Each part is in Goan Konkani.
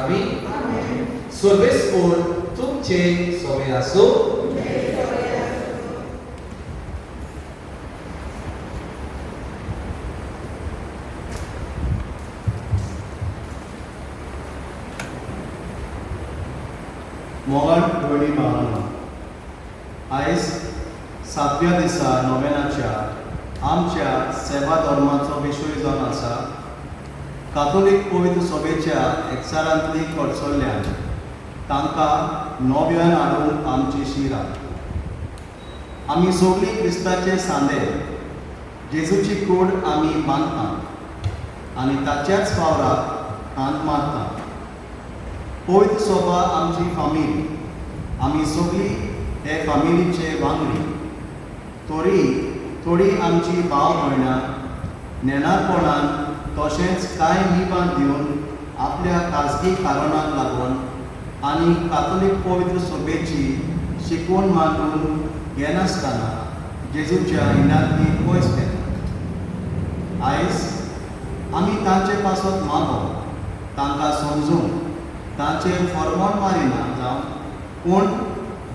आमेन. सर्वेस्पोर तुमचे सोमे आसो. मोगाळ भयणी भावांनो, आयज सातव्या दिसा नोवेनाच्या आमच्या सेवा धर्माचो विशय जावन आसा कातोलीक पवित्र सभेच्या एकचारांतली कडसरल्यान तांकां नव्यान हाडूंक आमची शिरा. आमी सगळीं क्रिस्ताचे सांदे, जेजूची कूड आमी बांदता आनी ताच्याच वावराक हात मारता. पवित्र सभा आमची फामील, आमी सगळीं हे फामिलीचे वांगडी. तरी थोडी आमची भाव भयणां नेणारपणान तशेंच कांय निबां दिवन आपल्या खाजगी कारणाक लागून आनी कातोलीक पवित्र सभेची शिकवण मानून घेनासतना जेजूच्या इनांतली पयस गेला. आयज आमी तांचे पासत मागो, तांकां समजून तांचेर फॉर्मोन मारिना जावं, पूण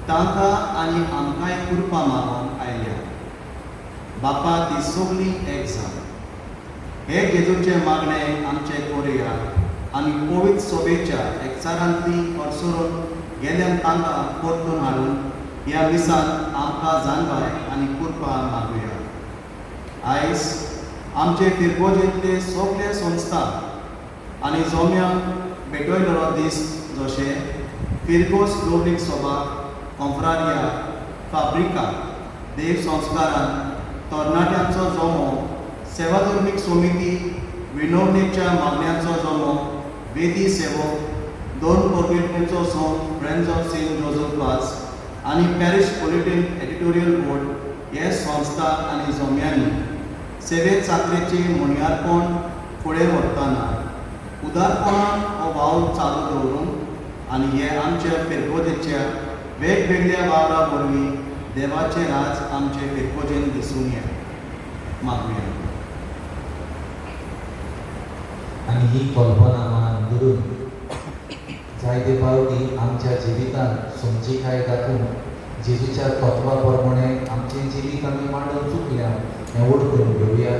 तांकां आनी आमकांय कृपा मागोवंक आयल्या. बापा, ती सगळीं एक जावन हे जेजूचे मागणें आमचे कोरया आनी पवित्र सभेच्या एकचारांतली कडसरून गेल्यान तांकां परतून हाडून ह्या मिसांत आमकां जाणवाय आनी कृपा मागुया. आयज आमचे फिरगोजेंतले सगळे संस्था आनी जोम्यांक भेटयलेलो दीस, जशें फिरगोज लोबलीक सभा, कोंफ्रारिया, फाब्रिका, देव संस्कारान तरणाट्यांचो जमो, सेवाधर्मीक समिती, विनवणेच्या मागण्यांचो जमो, वेदी सेवक, दोन कोर्बेटणेचो संघ, friends of Saint Joseph Vaz आनी पॅरिश बुलेटीन एडिटोरियल बोर्ड हे संस्था आनी जम्यांनी सेवे चाकरेचे मुणयारपण फुडें व्हरतना उदारपणान हो वावर चालू दवरून आनी हे आमच्या फिरगोजेच्या वेगवेगळ्या वावरा वरवीं देवाचें राज आमचे फिरगोजेन दिसून येता. मागुया. आनी ही कल्पना मनान धरून जायते फावटी आमच्या जिवितांत समजिकाय दाखोवन जेजूच्या तत्वा प्रमाणे आमचें जिवीत आमी मांडून चुकल्या हें वळखून घेवया.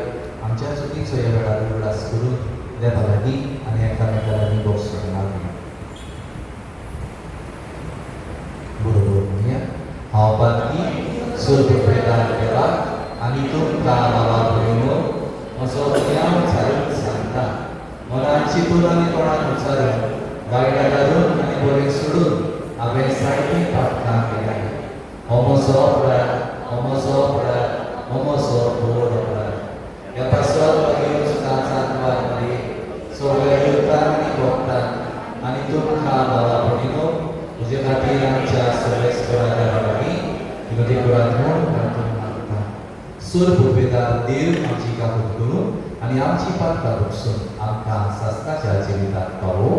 आमच्या चुकीचो ह्या वेळार उगडास करून देवा लागीं आनी एकामेका लागीं भोगसण मागुया. बरोबर म्हणया, हांव पातकी सोर्ग देवाक आनी तुमकां बाबा भयणो म्हजो गुन्यांव झाडून सांगता. मनान चिंतून आनी तोंडान उच्चारून, वायटां धरून आनी बरें सोडून हांवें जायतीं पातकां केल्या. हो म्हजो अपराध, हो म्हजो अपराध, हो म्हजो व्हड अपराध. ह्या पासत मागीर सुद्दां सांतवार मारये, सगळ्या युवकांक आनी भक्तांक आनी तुमकां बाबा भयणीनो म्हजे खातीर आमच्या सर्वेस्परा देवा लागीं विनोदी करात म्हूण प्रार्थना मागता. सोर पुर्वेदार देव आमची काकूत करून आनी आमची पातकां बक्षून आमकां सासणाच्या जिवितांत पावो.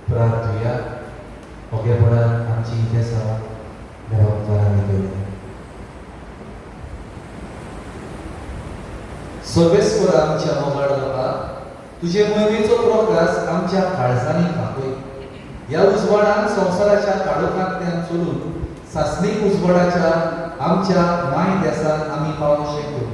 प्रार्थुया. ओगेपणान आमची इतेसांव देवा मुखार आमी दवरुया. सर्वेस्पर आमच्या मोगाळ बाबा, तुजे मोहिमेचो प्रकाश आमच्या काळजांनी फांकय. ह्या उजवाडान संवसाराच्या काळोखांतल्यान चलून सासणीक उजवाडाच्या आमच्या माय देसाक आमी पावोवंक शकू.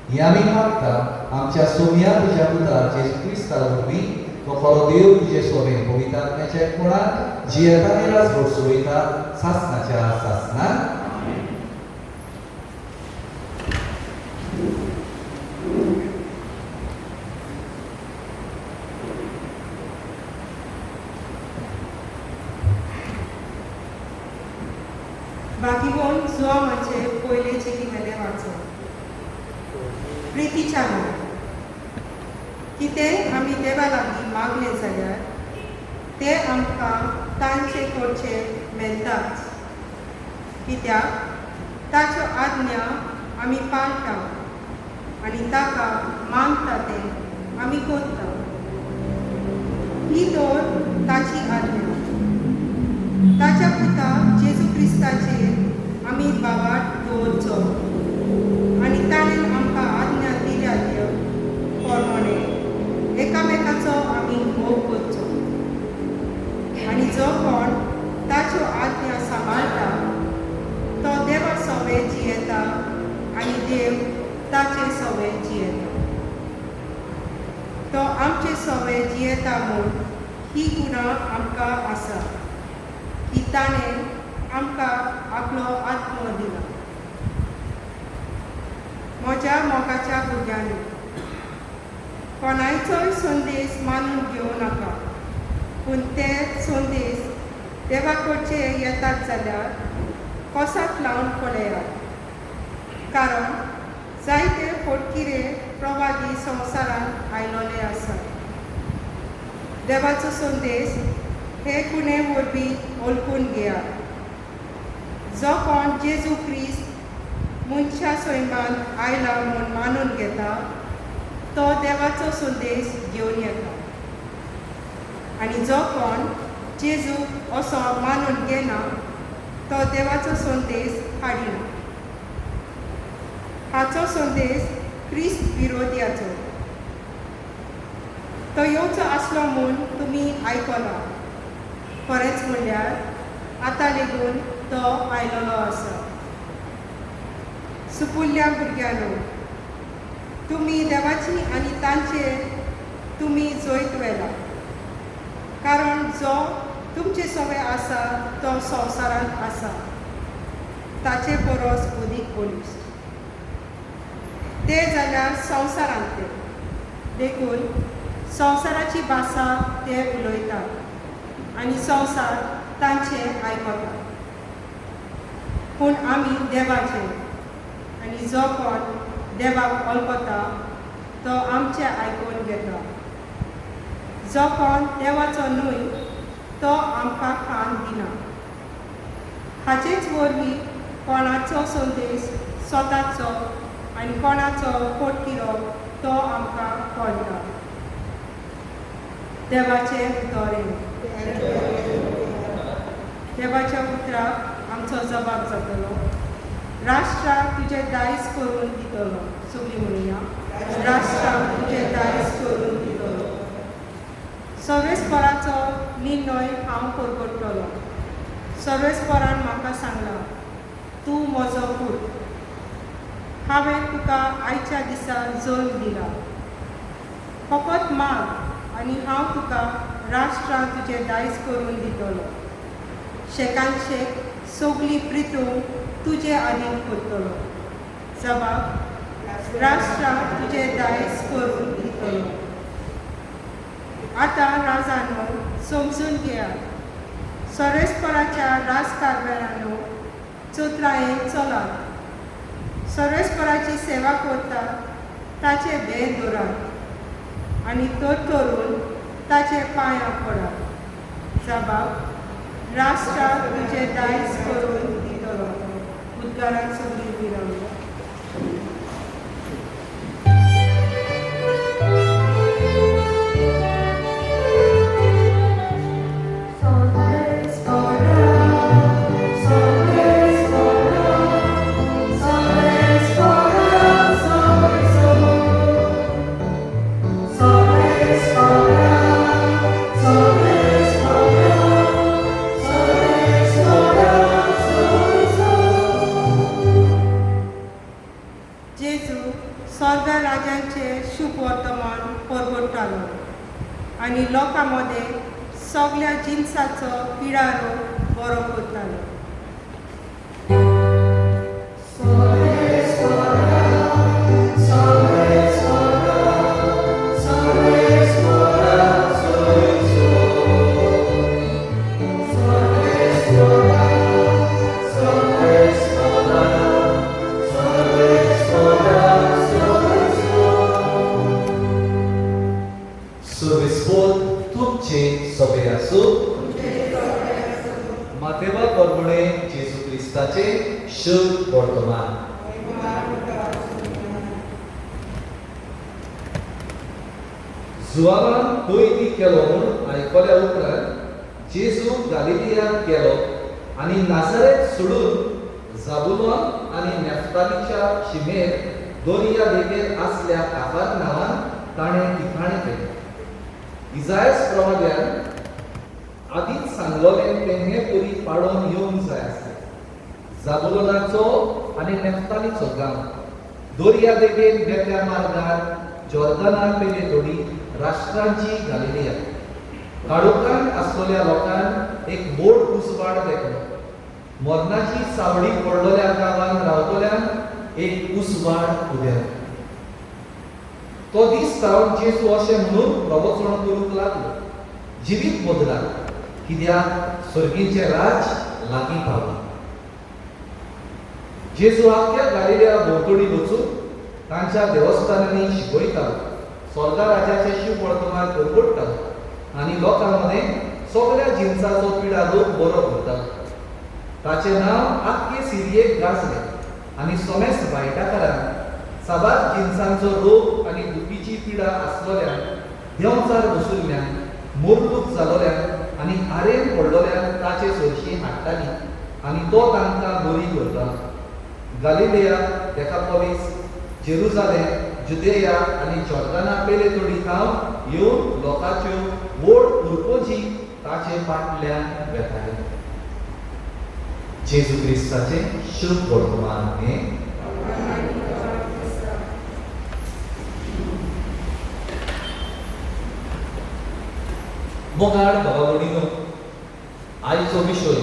हें आमी मागता आमच्या सोम्या तुज्या पुता जेजू क्रिस्ता वरवीं, तो खरो देव तुजे सोबे पवित्र आत्म्याच्या एकपणान जियेता आनी राजवट चलयता सासणाच्या सासणाक. बाकीबोन जुआमाचे पयले चिटी वाचो. प्रितीच्या कितें आमी देवा लागीं मागलें जाल्यार तें आमकां तांचे कडचे मेळटाच, कित्याक ताच्यो आज्ञा आमी पाळटा आनी ताका मानता तें आमी करता. ही तर ताची आज्ञा. ताच्या पुता जेजू क्रिस्ताचेर आमी बाबाट दवरचो आनी ताणें आमकां आज्ञा दिल्या त्यो प्रमाणे एकामेकाचो आमी मोग करचो. आनी जो कोण ताच्यो आज्ञा सांबाळटा तो देवा सवे जियेता आनी देव ताचे सवे जियेता. तो आमचे सवे जियेता म्हूण ही गुणां आमकां आसा की ताणें आमकां आपलो आत्मो दिला. म्हज्या मोगाच्या भुरग्यांनी, कोणायचोय संदेश मानून घेवं नाका, पूण ते संदेश देवा कडचे येतात जाल्यार कोसाक लावन पळयात, कारण जायते फोटकिरे प्रवादी संवसारांत आयलोले आसात. देवाचो संदेश हे खुणे वरवीं वळखून घेयात. जो कोण जेजू क्रिस्त मनशा सैमान आयला म्हूण मानून घेता तो देवाचो संदेश घेवन येता, आनी जो कोण जेजू असो मानून घेना तो देवाचो संदेश हाडिना. हाचो संदेश क्रिस्त विरोध्याचो. तो येवचो आसलो म्हूण तुमी आयकला, खरेंच म्हणल्यार आतां लेगून तो आयलोलो आसा. सुपुल्ल्या भुरग्यांनो, तुमी देवाची आनी तांचे तुमी जैत व्हेला, कारण जो तुमचे सवे आसा तो संवसारांत आसा ताचे परस अदीक बळिश्ट. ते जाल्यार संवसारांतले, देखून संवसाराची भाशा ते उलयतात आनी संवसार तांचे आयकता. पूण आमी देवाचे, आनी जो कोण देवाक वळखता तो आमचें आयकून घेता. जो कोण देवाचो न्हय तो आमकां कान दिना. हाचेच वरवीं कोणाचो संदेश स्वताचो आनी कोणाचो पोटकिरो तो आमकां कळटा. देवाचें उतर. देवाच्या उतराक आमचो जबाब जातलो. राष्ट्राक तुजें दायज करून दितलो. सगळीं म्हणुया, राष्ट्राक तुजें दायज करून दितलो. सर्वेस्पराचो निर्णय हांव परगटतलो. सर्वेस्परान म्हाका सांगलां, तूं म्हजो पूत, हांवें तुका आयच्या दिसा जल्म दिला. फकत माग आनी हांव तुका राष्ट्राक तुजें दायज करून दितलो. शेकान शेक सगळी प्रितूं तुजे आदीन करतलो. जबाब, राष्ट्राक तुजें दायज करून दितलो. आतां राजानो समजून घेयात, सर्वेस्पराच्या राजकारभारानो चतुरायेन चलात. सर्वेस्पराची सेवा करता ताचे भेद दवरात आनी तर ताचे पांयां पडात. जबाब, राष्ट्राक तुजें दायज करून दितलो. उद्गाराक सगळीं विरावया. Salve, करतालो आनी लोकां मदें सगळ्या जिनसाचो पिडारो बरो करतालो. मातेवा परमणे जेजू क्रिस्ताचे शुभ वर्तमान. जुवानान कोयती केलो म्हूण आयकल्या उपरांत जेजू गालिलियाक गेलो आनी नाझरेत सोडून जाबुलोन आनी नेफ्तालीच्या शिमेर दर्या देगेर आसल्या काफार नांवान ताणें ठिकाणें केलें. इजायस प्रवाद्यान आदींच सांगलोलें तें हे परी पाडोवन येवंक जाय आसलें. जाबुलोनाचो आनी नेफ्तालीचो गांव दर्या देगेर वेत्या मार्गार जॉर्दना पेले थोडी राष्ट्रांची गालिलिया. काळोखान आसलेल्या लोकांक एक व्हड उजवाड देखलो. मरणाची सावळी पडलेल्या गांवान रावतल्यान एक उजवाड उदेलो. तो दीस सावन जेजू अशें म्हणून प्रवचन करूंक लागलो, जिवीत बदलात, कित्याक सर्गीचें राज लागीं पावलां. जेजू आख्ख्या गालिलिया भोंवतणी वचून तांच्या देवस्थानांनी शिकयतालो, स्वर्गा राजाचें शिव वर्तमान परगटतालो आनी लोकां मदें सगळ्या जिनसाचो पिडा रोग बरो करतालो. ताचें नांव आख्खे सिरियेक गाजलें आनी सोमेस वायटाकारान साबार जिनसांचो रोग आनी दुखीची पिडा आसलोल्यान, देंवचार बसुल्ल्यान, मोरलूक जालोल्यान आनी आरेन पडलोल्यान ताचे सरशी हाडटाली आनी तो तांकां बरी करतालो. गालिलिया, देकापोलीस, जेरुजालेम, जुदेया आनी जॉर्दना पेले थोडी थावन येवन लोकांच्यो व्हड उरपोजी ताचे फाटल्यान वेताले. जेजू क्रिस्ताचें शुभ वर्तमान हें. मोगाळ बाबा भयणीनो, आयचो विशय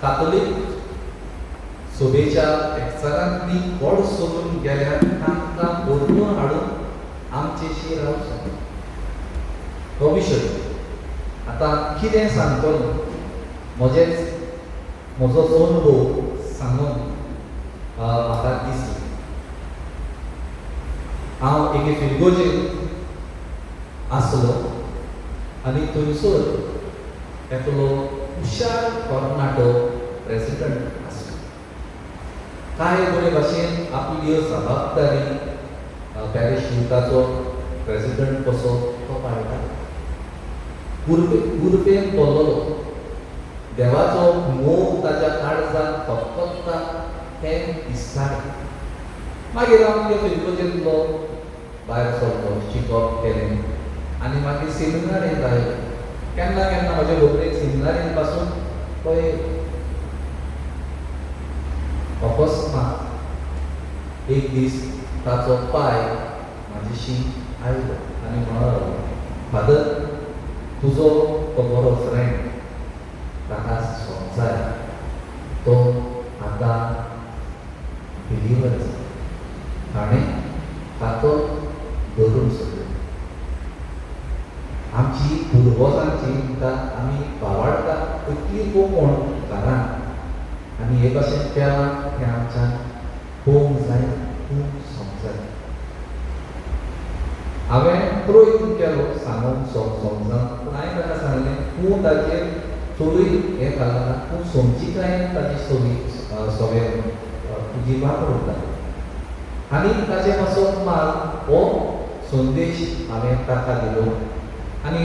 कातोलीक सोबेच्या एकचारांतली गोड सोडून गेल्यार तांकां परतून हाडून आमचेशी रावचो हो विशय. आतां कितें सांगतलो, म्हजेच म्हजो अनुभव सांगून म्हाका दिसलें. हांव एके फिरगोजेन आसलो आनी थंयसर एकलो हुशार तरणाटो प्रेसिडंट आसलो. काय बरे भाशेन आपली जबाबदारी पॅरिश युथाचो प्रेसिडंट कसो तो पाळटालो. कुर्बेन पडलेलो देवाचो मोग ताच्या काळजांत खतखत्ता तें दिसतालें. मागीर हांव ते फिरगोजेंतलो भायर सरलो, शिकप केलें आनी मागीर सेमिनारींत आयलो. केन्ना केन्ना म्हजे खबरेक सेमिनारींत पासून तो अकस्मात एक दीस ताचो पाय म्हाजेशी आयलो आनी म्हणूंक लागलो, फादर, तुजो तो बरो फ्रेंड ताका समजाय, तो आतां बिलीवर जाता, ताणें ताचो धरून सोडलो. आमची पुर्वजांची म्हणटा आमी भावाडटा इतली कोंकण घरान आनी हे भाशेन केलां हें आमच्यान पळोवंक जायना, खूब समजाय. हांवें प्रयत्न केलो सांगूंक समजान, पूण हांवें ताका सांगलें, तूं ताचेर चडूय हें घालना, तूं समजिकायेन ताची सगळें तुजी वापर उरता. आनी ताचे पासत माल हो संदेश हांवें ताका दिलो. आनी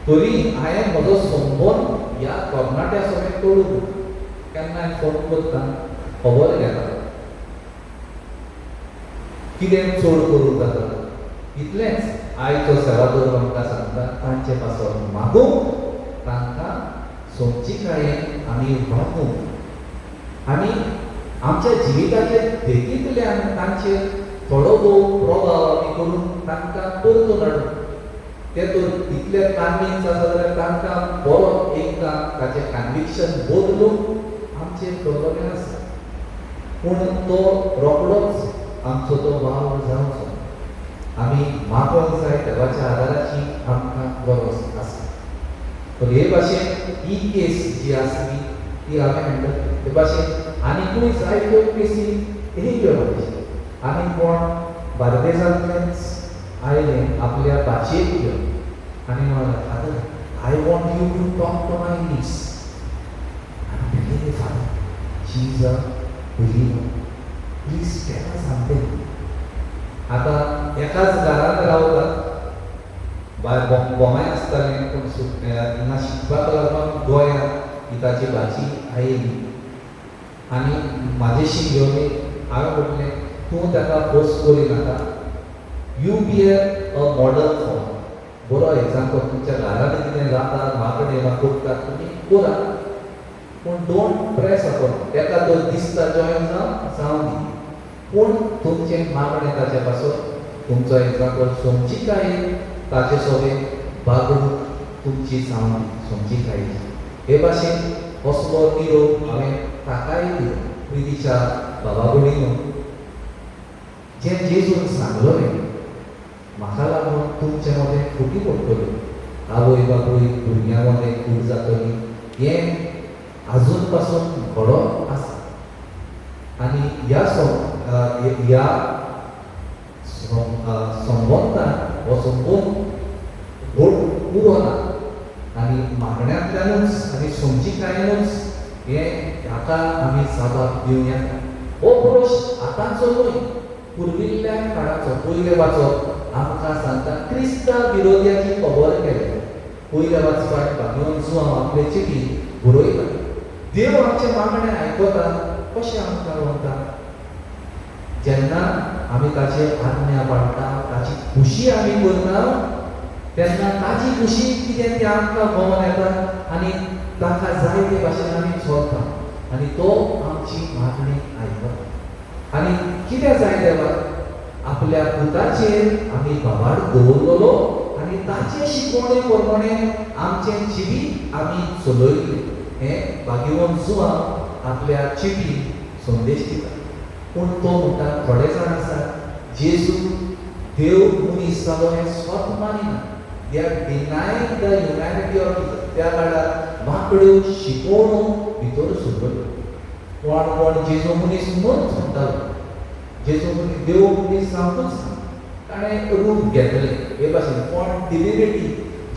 तरी हांवें म्हजो संबंद ह्या तरणाट्या सगळें तोडूंक ना. केन्नाय फोन करता, खबर घेता, कितें चड करूंक जाता इतलेंच. आयचो सेवादोर आमकां सांगता, तांचे पासत मागूंक, तांकां समजिकायेन आमी वागूंक आनी आमच्या जिविताचे देखींतल्यान तांचेर थोडो भोव प्रभाव आमी करून तांकां परतून हाडूंक. ते तर इतले कन्विन्स आसा जाल्यार तांकां बरो एकदां ताचें कन्विक्शन बदलूंक आमचेर कर्तव्य आसा. पूण तो रोखडोच आमचो तो वावर जावचो, आमी मागोंक जाय देवाच्या आदाराची आमकां गरज आसा. तर हे भाशेन ही केस जी आसली ती हांवें हँडल केली. हे भाशेन आनिकूय जायत्यो केसी येयल्यो म्हाजे. आनी कोण बार्देजांतल्यानच आयलें आपल्या भाचयेक घेवन आनी म्हणलें, father, I want you to talk to my niece. I am telling you father, she is a believer, please tell her something. आतां एकाच घरांत रावतात, बोमाय आसतालें, पूण हिंगा शिकपाक लागून गोंयांत ही ताची भाची आयली आनी म्हाजेशी घेवन हांवें म्हटलें, तूं ताका फोर्स करिनाका, you be a model for, बरो एग्जाम्पल. तुमच्या घरांत कितें जाता, मागणें वा करता तुमी करा, पूण don't press upon. ताका तो दिसता जॉयन जावं, जावं दी, पूण तुमचें मागणें ताचे पासून, तुमचो एग्जाम्पल समजिकायेन ताचे सोबें वागणूक तुमची जावं दी समजिकायेची. हे भाशेन असलो निरोप हांवें ताकाय दिलो. प्रितीच्या बाबा भयणीनो, जें जेजून सांगलोलें म्हाका लागून तुमचे मदें फुटी पडटल्यो, आवय बापूय भुरग्यां मदें फूट जातली, हें आजून पासून घडोन आसा. आनी ह्या ह्या संबंदान हो संबंद घट उरो ना आनी मागण्यांतल्यानूच आनी समजिकायेनूच हें हाका आमी जाप दिवं येता. हो प्रश्न आतांचो न्हय, पुर्विल्ल्या काळाचो. पयलें वाचप आमकां सांगता क्रिस्ता विरोध्याची खबर केल्या. पयल्या वाचपाक भागेवन जुआंव आपले चिटी बरयता, देव आमचें मागणें आयकता कशें आमकां वता जेन्ना आमी ताचे आज्ञा पाळटा, ताची खुशी आमी करता, तेन्ना ताची खुशी कितें ती आमकां गमन येता आनी ताका जाय ते भाशेन आमी चलता आनी तो आमची मागणी आयकता. आनी कितें जाय देवाक, आपल्या पुताचेर आमी भावार्थ दवरलेलो आनी ताचे शिकवणे प्रमाणे आमचें जिवीत आमी चलयलें. हें भाग्यवंत जुआंव आपल्या चिटीन संदेश दिता. पूण तो म्हणटा थोडे जाण आसा जेजू देव मनीस जालो हें स्वत मानिना. They are denying the humanity of Jesus. त्या काळार वांकड्यो शिकोवणो भितर सरल्यो. कोण कोण जेजू मनीस न्हूच म्हणटालो, जेजू मनीस देव मनीस जावंकूच ना, ताणें रूप घेतलें. हे भाशेन कोण डिविनिटी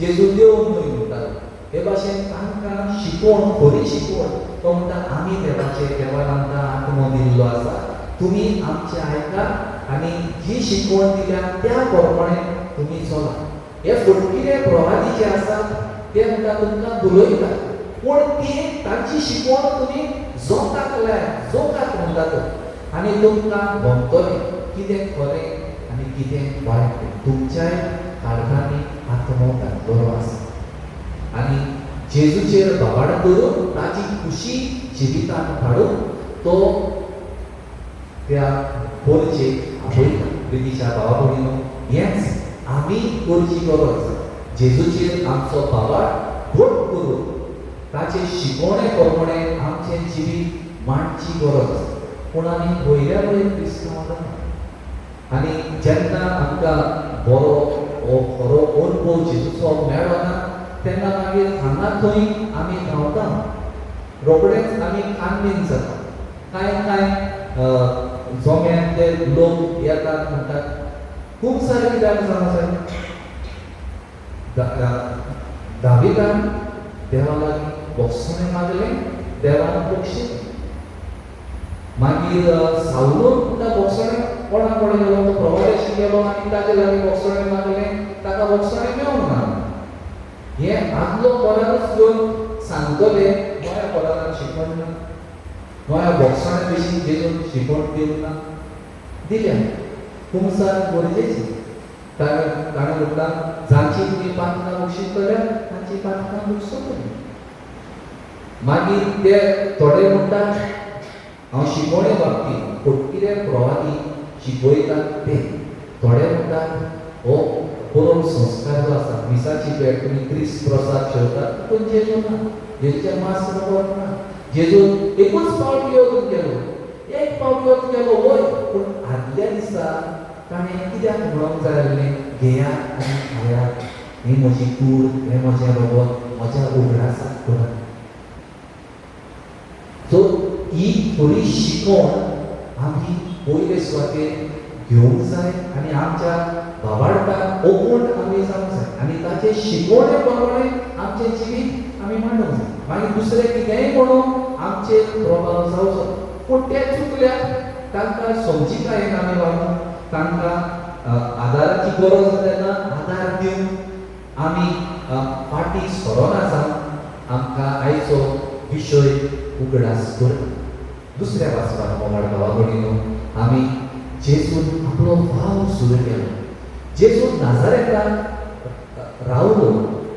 जेजू देव न्हय म्हणटालो. हे भाशेन तांकां शिकोवण, खरी शिकवण. तो म्हणटा आमी देवाचे, देवान आमकां आत्मो दिल्लो आसा, तुमी आमचें आयकात आनी जी शिकवण दिल्या त्या प्रमाणे तुमी चला. हे फटकिरे प्रवादी जे आसात ते म्हणटा तुमकां भुलयतात, पूण ती तांची शिकवण तुमी जोताक लाय, जोताक म्हणटा तो, आनी तुमकां गमतलें कितें खरें आनी कितें वायट तें. तुमच्याय काळजांनी आत्मो घातलेलो आसा आनी जेजूचेर भावार्थ करून ताची खुशी जिवितांत हाडून तो त्या पोरचेक आपयता. प्रितीच्या भावा भयणीनो, हेंच आमी करची गरज. जेजूचेर आमचो भावार्थ घट करून ताचे शिकवणे प्रमाणे आमचें जिवीत मांडची गरज आसा. पूण आमी वयल्या वयर क्रिस्तांव जाता आनी जेन्ना आमकां बरो हो खरो अणभव जेजूचो मेळना तेन्ना मागीर हांगा थंय आमी धांवता, रोखडेच आमी कानवीन जाता. कांय कांय जोम्यांतले लोक येतात म्हणटात खूब सारे कित्याक जावं जाय, दाविदान देवा लागीं बोगसणें मागलें, देवान बक्षिलें. मागीर सावलून म्हणटा बोगसणें कोणा कडेन गेलो, तो प्रवादेशी गेलो आनी ताचे लागीं बोगसणें मागलें, ताका बोगसणें मेळूंक ना. हें आदलो कोरानूच घेवन सांगतले, नव्या कोरानान शिकवण ना, नव्या बोगसण्या विशीं जेजून शिकवण दिवंक ना, दिल्या. कुमसार गरजेची. ताणें म्हटलां जांची तुमी पातकां बक्षितल्या तांची पातकां बक्षतली. मागीर ते थोडे म्हणटात हांव शिकवणे बाबतींत फटकिरे प्रवादी शिकयतात ते, थोडे म्हणटात हो परम संस्कार जो आसा मिसाची भेट तुमी क्रिस्त प्रसाद जेवतात पूण जेजू ना, जेजूचें मास रगत ना. जेजू एकूच फावट येवन गेलो, एक फावट येवन गेलो वय, पूण आदल्या दिसा ताणें कित्याक म्हणूंक जाय आसलें, घेयात आनी खायात, ही म्हजी कूड, हें म्हजें रगत, म्हज्या उगडासाक करात. सो ही थोडी शिकवण आमी पयले सुवातेर घेवंक जाय आनी आमच्या भावार्थाक ओकून आमी जावंक जाय आनी ताचे शिकवणे प्रमाणे आमचें जिवीत आमी मांडूंक जाय. मागीर दुसरें कितेंय म्हणून आमचेर प्रभाव जावचो, पूण ते चुकल्यार तांकां समजिकायेन आमी वागूंक, तांकां आदाराची गरज आसा तेन्ना आदार दिवन आमी फाटीं सरना जावन आमकां आयचो विशय उगडास करता. दुसऱ्या वाचपाक मोगाळ भावा भयणीनो, आमी जेजून आपलो वावर सुरू केलो. जेजून नाजारेताक रावलो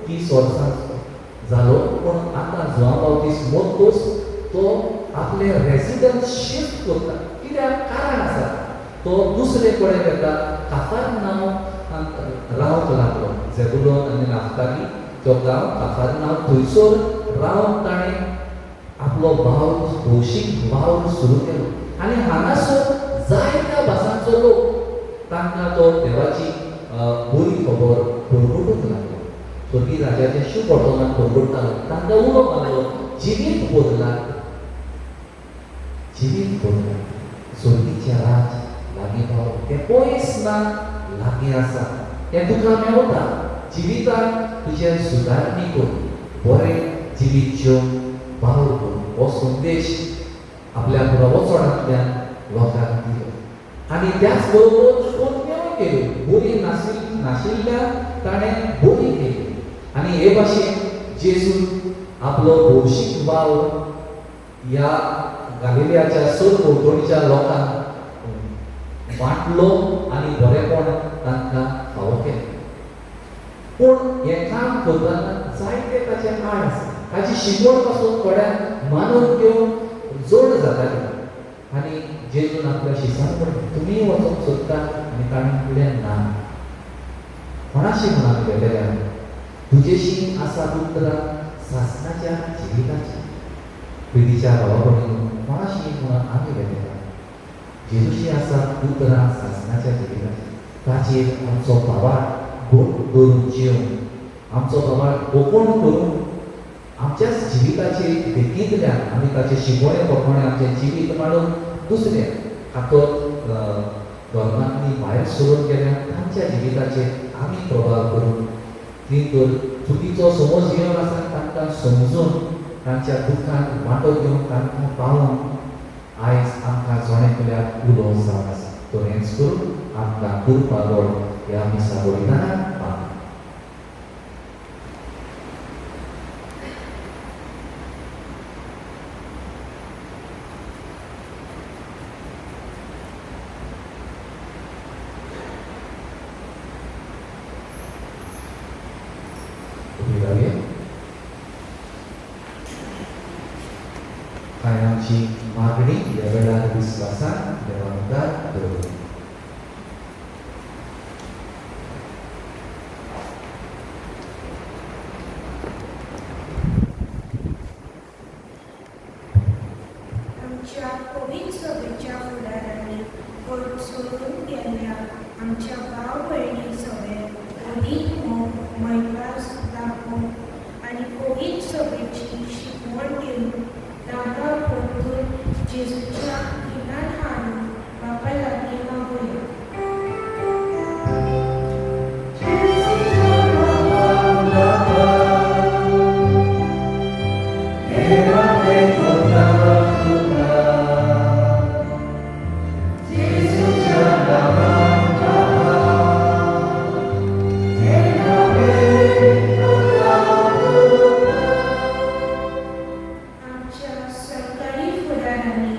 30 वर्सां जालो, पूण आतां जुआंव बाप्तीस्त मरतकच तो आपलें रेसिडन्स शिफ्ट करता. कित्याक? कारण आसा, तो दुसरे कडेन वता, काफरनांव रावंक लागलो. झेबुलोन आनी नाफ्ताली तो गांव काफरनांव, थंयसर रावन ताणें आपलो वावर, भौशीक वावर सुरू केलो. आनी हांगासर जायत्या भासांचो लोक तांकां तो देवाची बरी खबर परगटूंक लागलो. स्वर्गीय राजाचें शुभ वर्तमान परगटतालो, तांकां उलो मारलो, जिवीत बदलात, जिवीत बदलात, स्वर्गीचें राज लागीं पावलो, तें पयस ना, लागीं आसा, तें तुका मेवता. जिवितांत तुजें सुदारणी कर, बरें जिवीत जेवन वावर कर. हो संदेश आपल्या प्रवचनांतल्यान लोकांक दिलो. आनी त्याच बरोबर पुण्य केल्यो, बरी नाशिल्ल्यान ताणें बरी केली. आनी हे भाशेन जेजून आपलो भौशीक वावर ह्या गालिलियाच्या सरभोंवतणच्या लोकांक वांटलो आनी बरेपण तांकां फावो केलें. पूण हें काम करतना जायते ताचे आड आसा, ताची शिकवण पासून थोड्यांक मानून घेवन जड जाताली. आनी जेजून आपल्या शिसांक म्हणलें, तुमी वचूंक सोदता? आनी ताणें म्हणलें, ना. कोणाशी म्हणून आमी वेगळ्या तुजेशी आसा उतरां सासणाच्या जिविताची. प्रितीच्या भावा भयणीनो, कोणाशी म्हणून आमी वेगळ्या जेजूशी आसा उतरां सासणाच्या जिविताची. ताचेर आमचो भावार्थ गोड करून जेवन, आमचो भावार्थ कोंकण करून आमच्याच जिविताचे देखींतल्यान आमी ताचे शिकवणे प्रमाणे आमचें जिवीत मांडून दुसऱ्या कातोलीक धर्मांतली भायर सरून गेल्या तांच्या जिविताचेर आमी प्रभाव करून ती तर चुकीचो समज घेवन आसा तांकां समजून तांच्या दुख्खान वांटो घेवन तांकां पावोवन आयज आमकां जोणे केल्यार उलो जावन आसा. तर हेंच करून आमकां कृपा गोड ह्या मिसा बलिदानाक मागता. कांय आमची मागणी ह्या वेळार विस्वासान देवा मुखार दवरुया. आमच्या कोवीड सभेच्या फुडारांनी सोडून गेल्ल्या आमच्या भाव भयणी सगळे अदीक मोग मैपास दाखोवन आनी कोवीड सभेची शिकवण दिवन तांकां परतून जेजूच्या खिणान हाडून बापा लागीं मागुया. आमच्या सरकारी फुडारांनी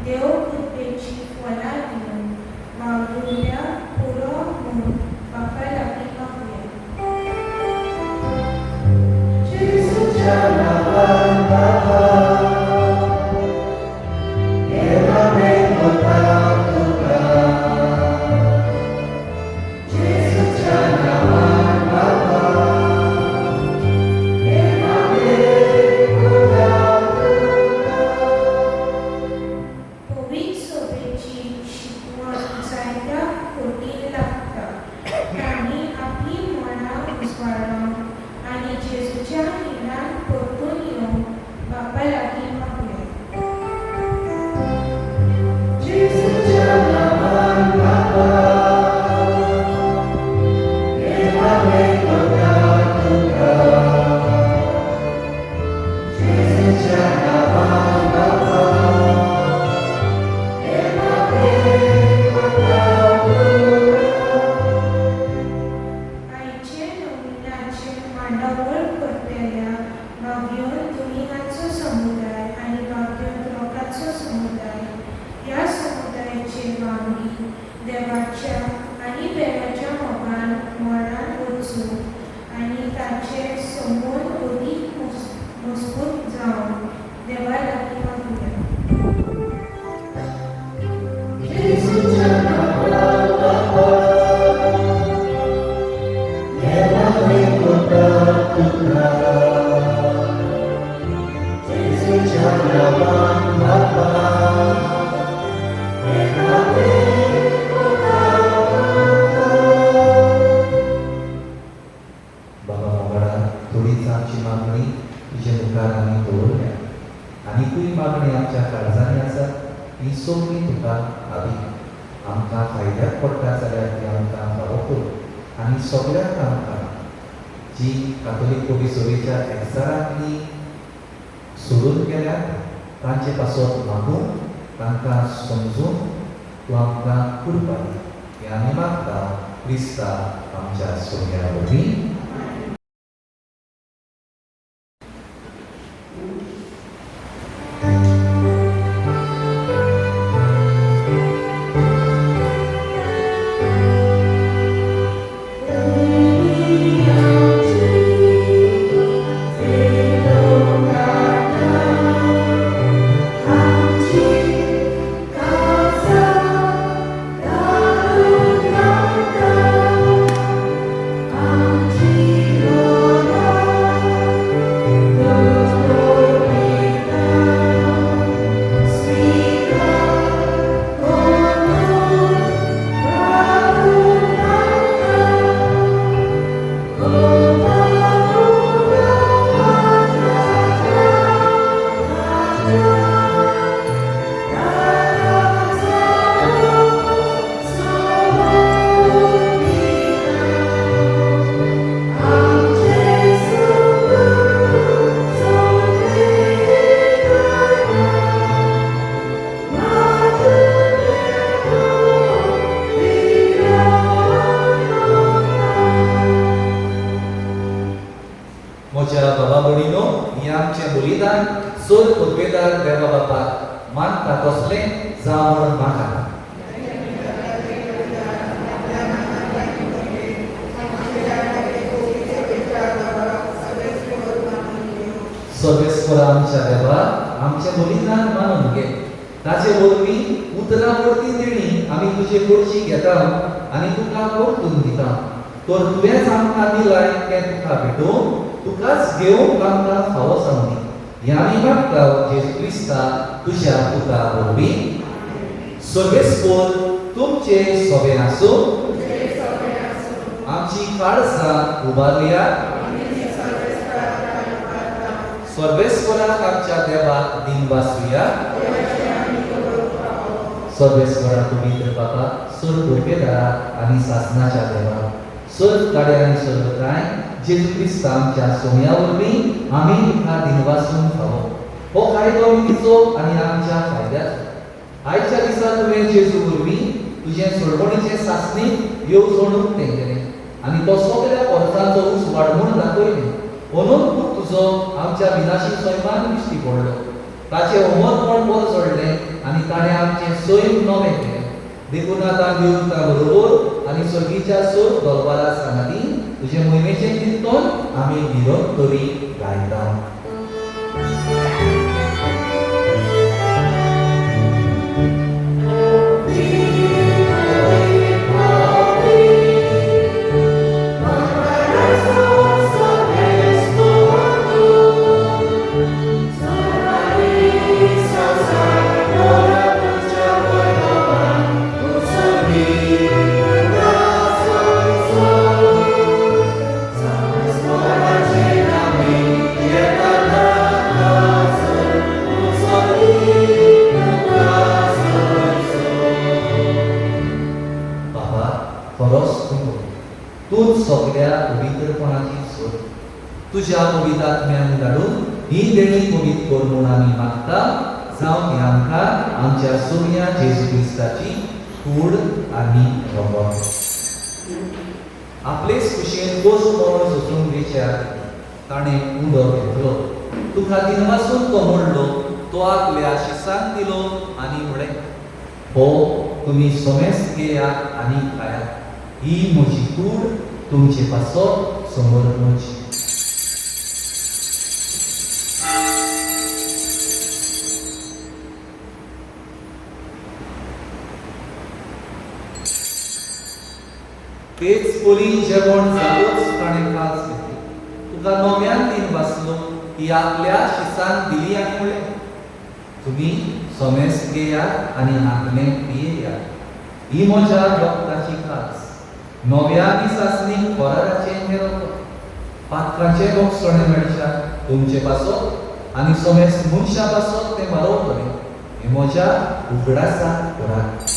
देव कृपेची फळां दिवन वावुरल्या पुरो म्हूण बापा लागीं मागुया. जेजूच्या नांवान बाबा, देवा वता तुका. जेजूच्या नांवान बाबा, देवा वता तुका. पवित्र सभेची शिकवण जायत्या कोटीन लागता. तांणी आपली मनां उजवाडोवन आनी जेजूच्या हिणान परतून येवंक बापा लागीं मागुया. जेजूच्या नांवान बाबा, देवा वता तुका. जेजूच्या नांवान बाबा, देवा वता तुका. आयचे नविनाचे मांडावळ करतल्या बागयोन दुमिंगाचो समुदाय आनी बागयोन लोकांचो समुदाय ह्या समुदायाचे वांगडी देवाच्या आनी देवाच्या मोगान मनान वचूं आनी ताचे समोर अदीक मजबूत जावन देवा लागीं मागुया. जेजूच्या नांवान बाबा, देवा वता तुका. जेजूच्या नांवान बाबा, देवा वता तुका. बाबा मोगाळा, थोडीच आमची मागणी तुजे मुखार आमी दवरल्या. आनिकूय मागणी आमच्या काळजांनी आसा, ती सगळी तुका हावी. आमकां फायद्याक पडटा जाल्यार ती आमकां फावो करूं आनी सगळ्यांक आमकां जी कातोलीक कोटी सभेच्या एकचारांतली सोडून गेल्यात तांचे पासत मागूंक, तांकां समजूंक तूं आमकां कृपा दी. हें आमी मागता क्रिस्ता आमच्या सोन्या वरवीं. म्हज्या बाबा भयणीनो, हें आमचें बलिदान सोद उद्वेदार देवा बापाक मानता तसलें जावं म्हणून मागा. सर्वेस्पर आमच्या देवा, आमचें बलिदान मानून घे. ताचे वरवीं उतरां वरवीं देणी आमी तुजे कडची घेता आनी तुका परतून दिता. तर तुवेंच आमकां दिलाय तें तुका भेटोवन तुकाच घेवंक आमकां फावो जावं दी. हें आमी मागता जेजू क्रिस्ता तुज्या पुता वरवीं. सर्वेस्पर तुमचे सोबें आसूं. आमची काळजां उबारल्या. सर्वेस्पराक आमच्या देवाक दिनवासुया. सर्वेस्परा पवित्र बाबा, सर्व कृपेदारा आनी सासनाच्या देवा, सर्व गाड्या आनी सर्व काय जेजू क्रिस्ता आमच्या सोम्या वरवीं आमी तुका दिनवासूंक फावो. हो कायदो विधीचो आनी आमच्या फायद्याचो. आयच्या दिसा तुवें जेजू वरवीं तुजें सोडवणीचें सासणीक येवजण उक्तें केलें आनी तो सगळ्या वर्सांचो उजवाड म्हूण दाखयलें. अनंत तुजो आमच्या विनाशी सैमान दिश्टी पडलो. ताचें अमरपण वर चडलें आनी ताणें आमचें सैम नवें केलें. देखून आतां देवता बरोबर आनी सर्गीच्या सोर दरबारा सांगाती तुजें मोहिमेचें कीर्तन आमी निरंतरी गायता. सगळ्या पवित्रपणाची सोद तुज्या पवित्र आत्म्यान धाडून ही देणी पवित्र कर म्हूण आमी मागता. जावं ती आमकां आमच्या सोम्या जेजू क्रिस्ताची कूड आनी रगत. आपलेच खुशयेन कोस मरण सोसूंक वेच्या ताणें उदक घेतलो, तुका दिनवासून तो मोडलो, तो आपल्या शिसांक दिलो आनी म्हळें, हो तुमी सोमेस घेयात आनी खायात, ही म्हजी कूड तुमचे पासत समर्पणची. तेच परी जेवण जातूच ताणें कास घेतली, तुका नव्यान दिन वाचलो, ती आपल्या शिसान दिली आनी म्हळें, तुमी सोमेस घेयात आनी हांतलें पियेयात, ही म्हज्या रक्ताची कास, नव्या आनी सासणीक कराराचें हें रगत, पात्राचें बोगसणें मेळच्या तुमचे पासत आनी सोमेस मनशा पासत तें मारवतलें, हें म्हज्या उगडासाक करात.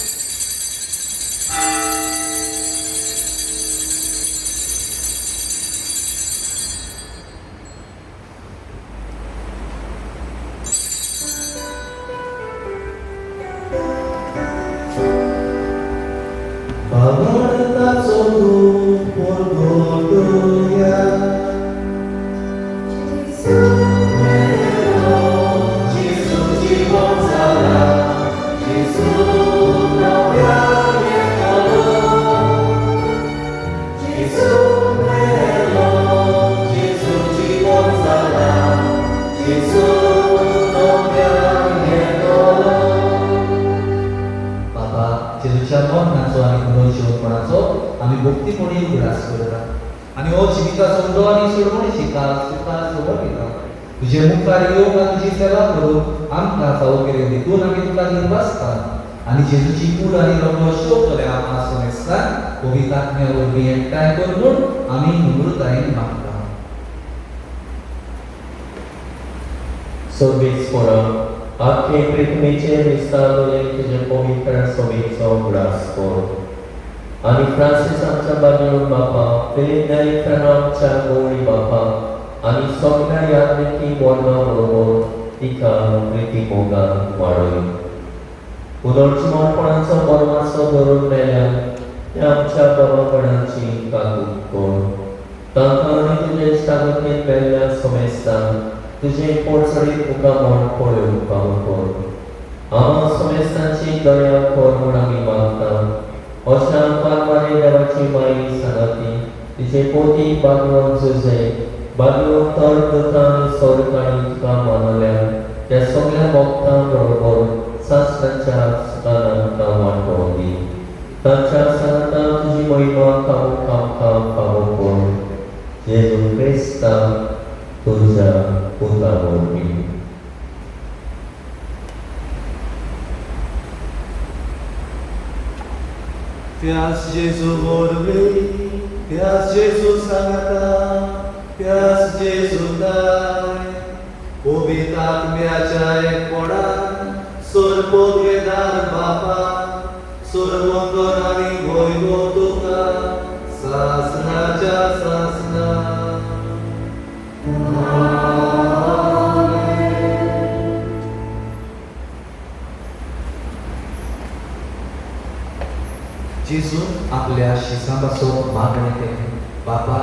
जेजून आपल्या शिसां पासून मागणें केलें, बापा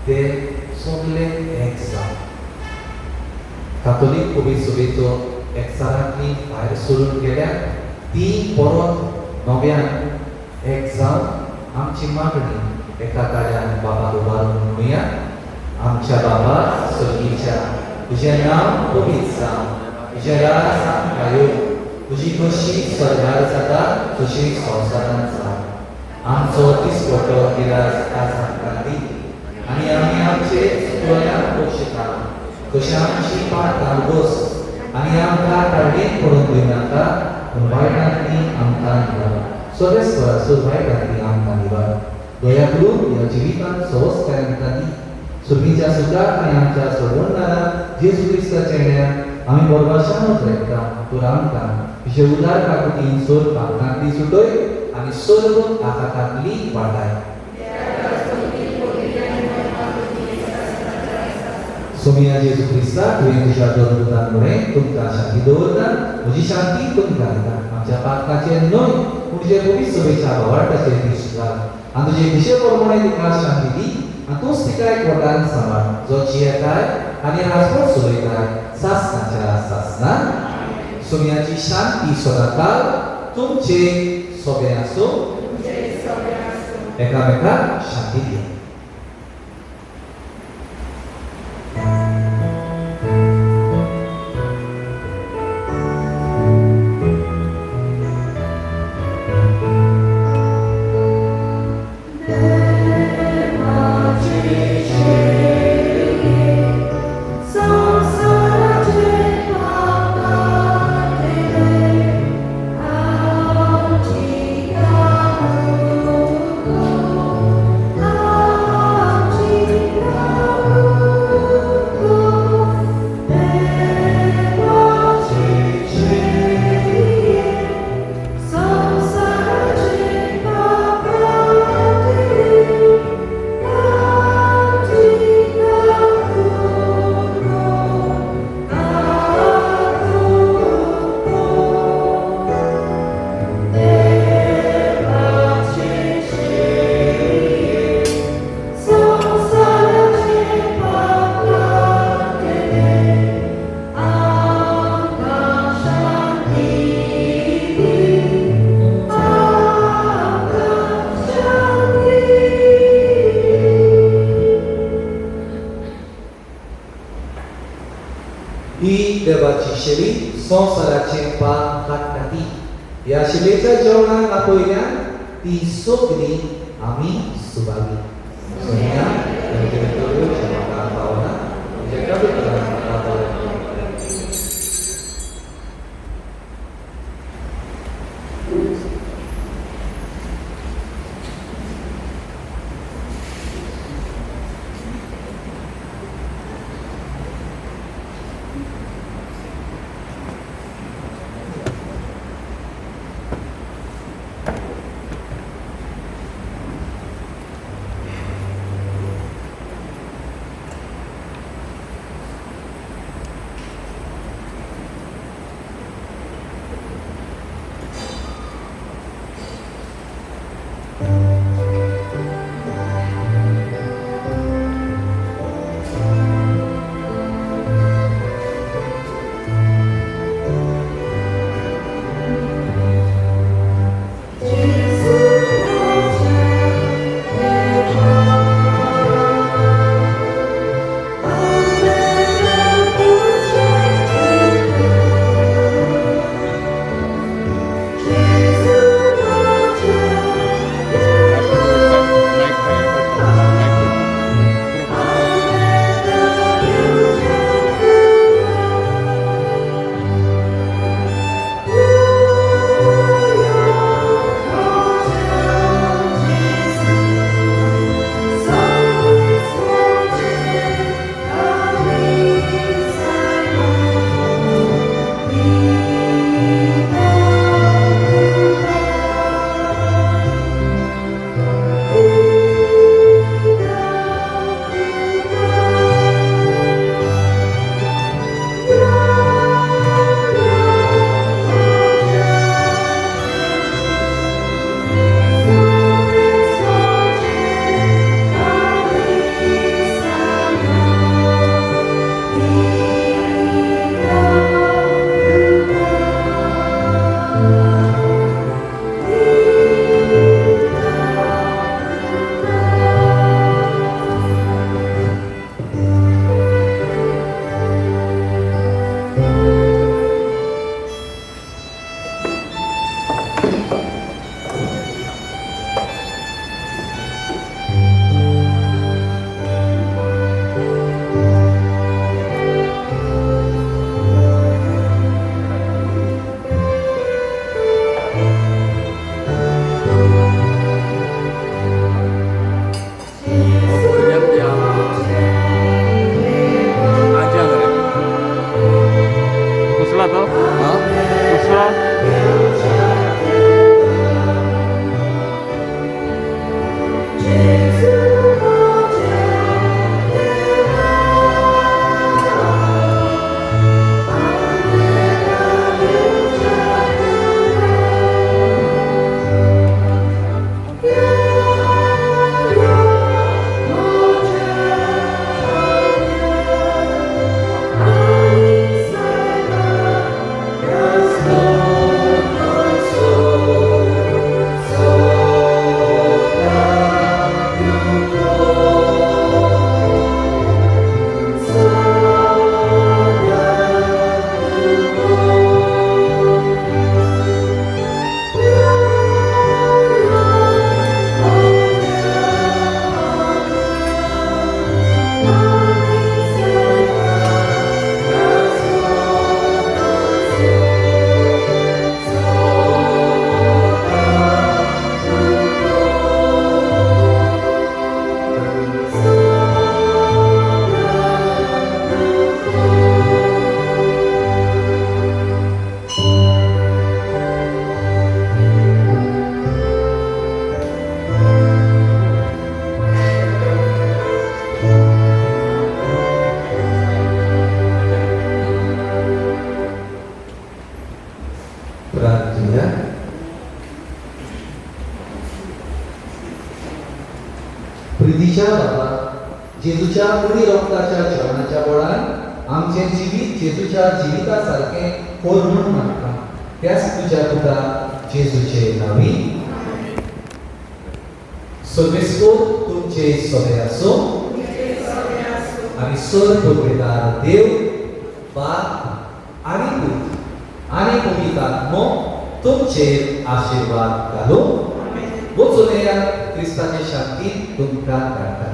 ते सगळे एक जावं. कातोलीक पवित्र सभेचो एकचारांतली भायर सरून गेल्या ती परत नव्यान एक जावन आमची मागणी एका ताळ्यान बाबा उबारून म्हणुया. आमच्या बाबा सर्गीच्या, तुजें नांव पवित्र जावं, तुजें राज आमकां येवं, तुजी कशी स्वर्गार जाता तशी संवसारांत जावं. आमचो दिसपटो दिलास आज आमकां दी आनी आमी आमचे चुकलोल्यांक बक्षिता तशें आमची पात्रां बस आनी आमकां ताळयेन पडून दिवनाका, पूण वायटांतली आमकां निवार. सगळे वायटांतली आमकां निवार. दया करून ह्या जिवितांत सवस्काय आमकां दी. सुर्गीच्या सुखाक आनी आमच्या सोडवणदारा जेजू क्रिस्ताच्या येण्याक आमी बरबाशानूच रेखता. तूं आमकां तुजे उदार काकुतीन सोर पापतांतली सुटय आनी सर्व आकातांतली वाटाय. सोमिया जेजू क्रिस्ता, तुवें तुज्या दोन मुळे तुमकां शांती दवरता, म्हजी शांती तुमकां दिता. आमच्या पातकाचेर न्हय पूण तुजे पवित्र सभेच्या भावार्थाचेर दिश्ट घाल आनी तुजे दिशे प्रमाणे तिका शांती दी आनी तूंच तिका एकवटान सांबाळ, जो जियेताय आनी राजवट चलयताय सासणाच्या सासणाक. सोमियाची शांती सदांकाळ तुमचे सोबे आसूं. एकामेकाक शांती दिया. संवसाराचें पाप काडटा ती ह्या शिलेच्या जेवणाक आपयल्यान ती सगळी आमी सुबागी. सोनिया पावना प्रार्थुया. प्रितीच्या बाबा, जेजूच्या कुडी रोगताच्या जेवणाच्या बळान आमचें जिवीत जेजूच्या जिविता सारकें कोर म्हूण मागता, त्याच तुज्या पुता जेजूचे नांवी. सर्वेस्पोर तुमचे सगळे आसूं आनी सर पुर्वेदार देव बाप आनी पूत आनी पवित्र आत्मो तुमचेर आशिर्वाद घालूं. वचून येयात, क्रिस्ताचे शांती तुमकां धाडटा.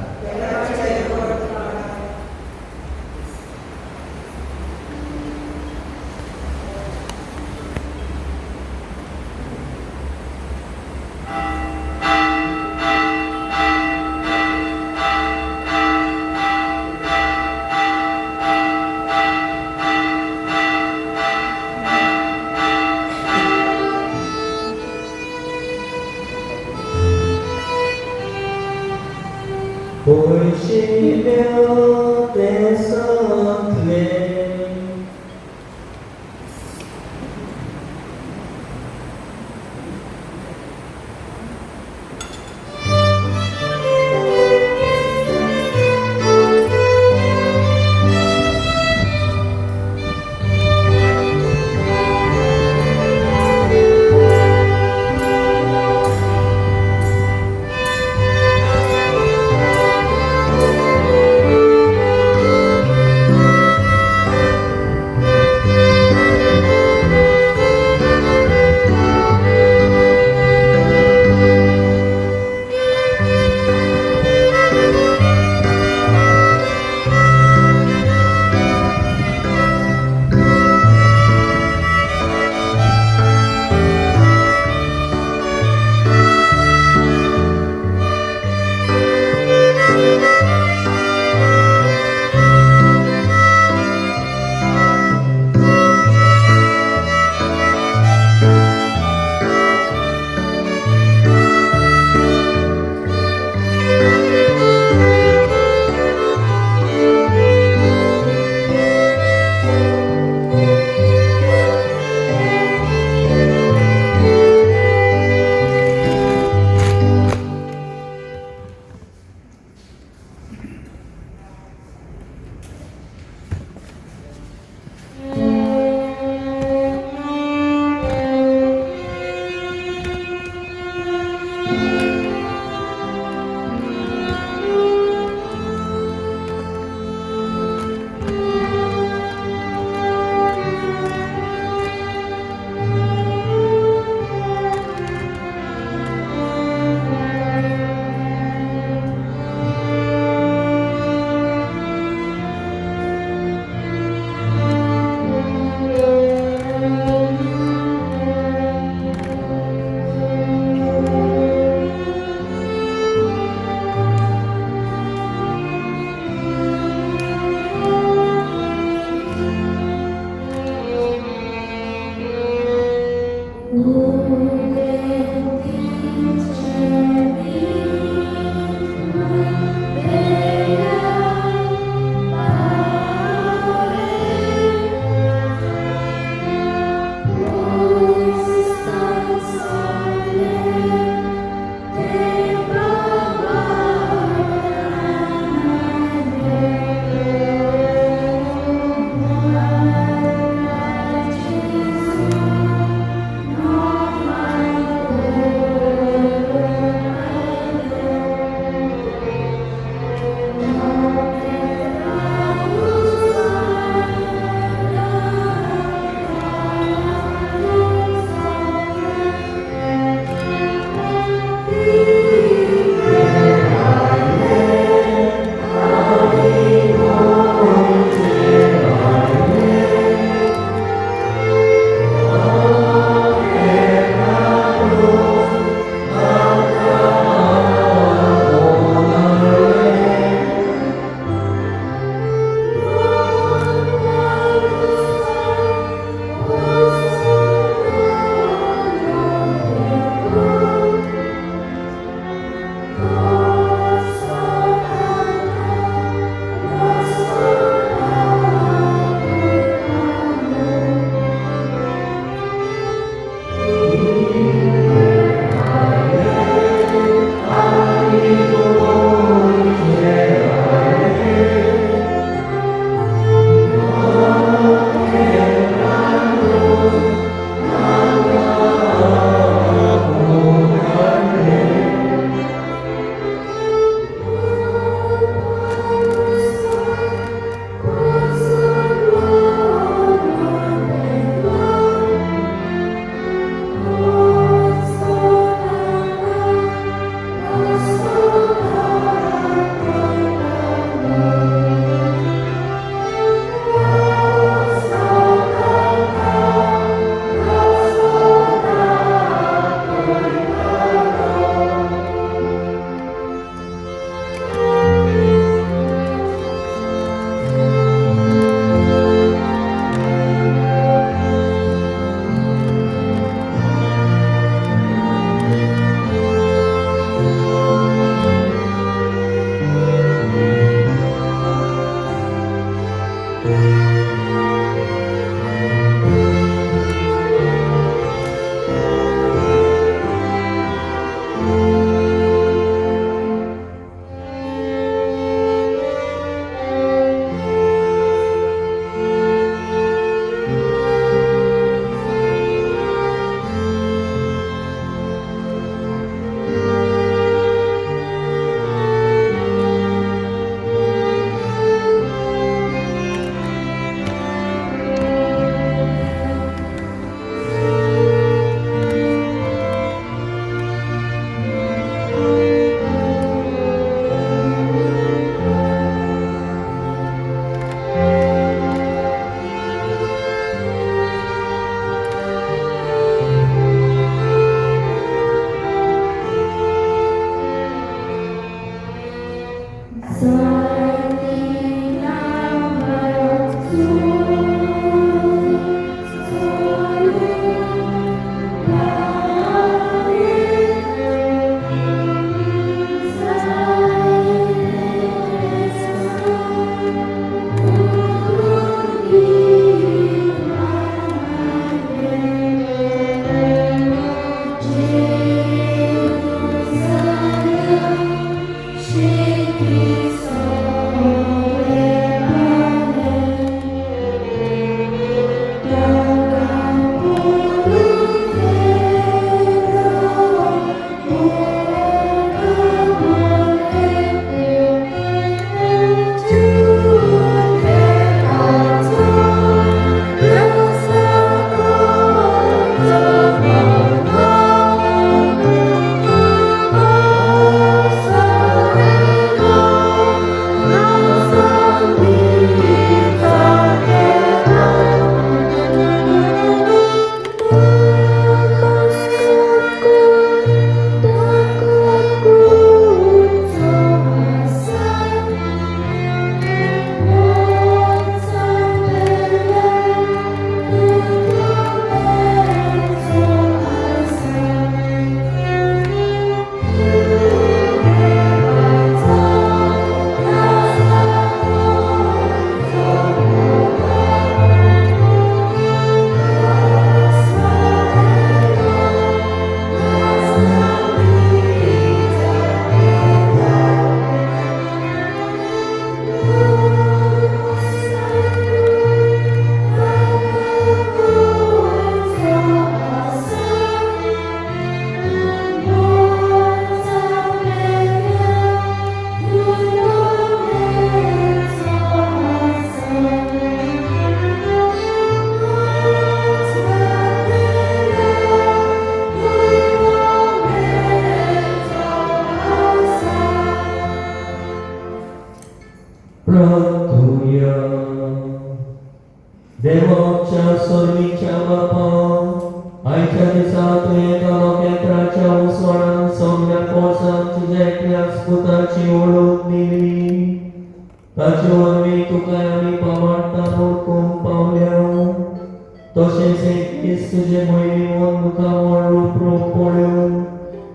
मन मुखामळ रूप रूप पळोवन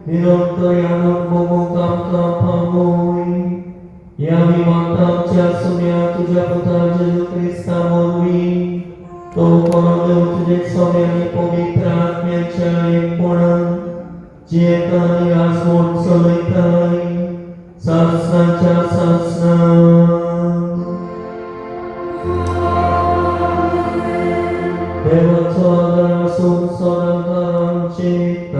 निरंतर आनंद भोगूंक आमकां पावय. ह्या आमी मागता आमच्या सुम्या तुज्या पुता जेजू क्रिस्ता वरवीं. तो कोण देव तुजे सोम्या आनी पवित्र आत्म्याच्या एकपणान जियेता आनी राजवट चलयताय सासणाच्या सासणा. देवाचो आदार आसून सदांकाळ आमचे.